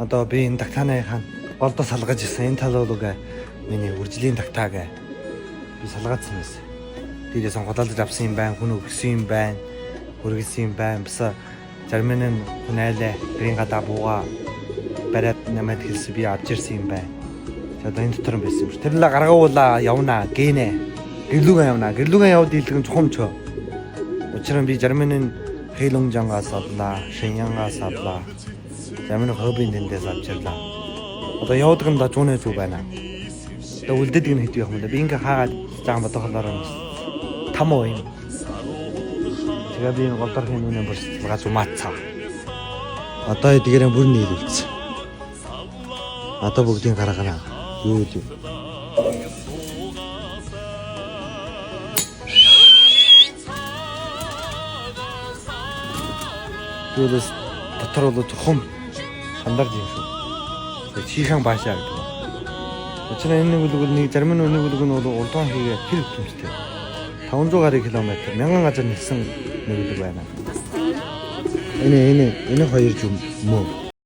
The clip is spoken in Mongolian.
Одоо би энэ тагтааныхаа голдоо салгаж ирсэн. Энэ тал бол үгүй миний үржлийн тагтаа гэ. Би салгаадсан байсан. Дээрээс нь худалдаж авсан юм байна, хүн өгсөн юм байна, хүргэсэн юм байна. Баса зарим нь хүн айлаа гэрийн гадаа бууга бариад намайг хэлсэн би авч ирсэн юм байна. За одоо энэ дотор юм байсан юм шиг. Тэр л гаргуулаа явна гинэ. Гэрлүүгэн явна. Гэрлүүгэн явд илгэн чухамч. Учир нь би зарим нь Хэйлунжангаас авлаа, Шинянгаас авлаа. Зарим нь Хөбийн тэндээс авч ирлээ. Одоо явдаг юм да 100 зүг байна. Одоо үлдээдэг нь хэд байх юм бэ? Би ингээ хаагаад заан бодохолоор там уу юм. Тэгээ би энэ голдорхын нүнэ бүр цэцэлгаж умаацаа. Одоо эдгээрээ бүр нийлүүлсэн. Одоо бүгдийг гаргана. Юу гэдэг. Тэгээс дотор бол хум хандарж юм шүү. Тэгээ чийхэн баашаа гэдэг. Учир нь энэ нэг үлэг нэг зарим нь нэг үлэг нь бол урдуун хийгээ хэр хэмжтэй. 500 гаруй километр мянган газар нэлсэн нэг үлэг байна. Энэ энэ энэ хоёр жүм мөө.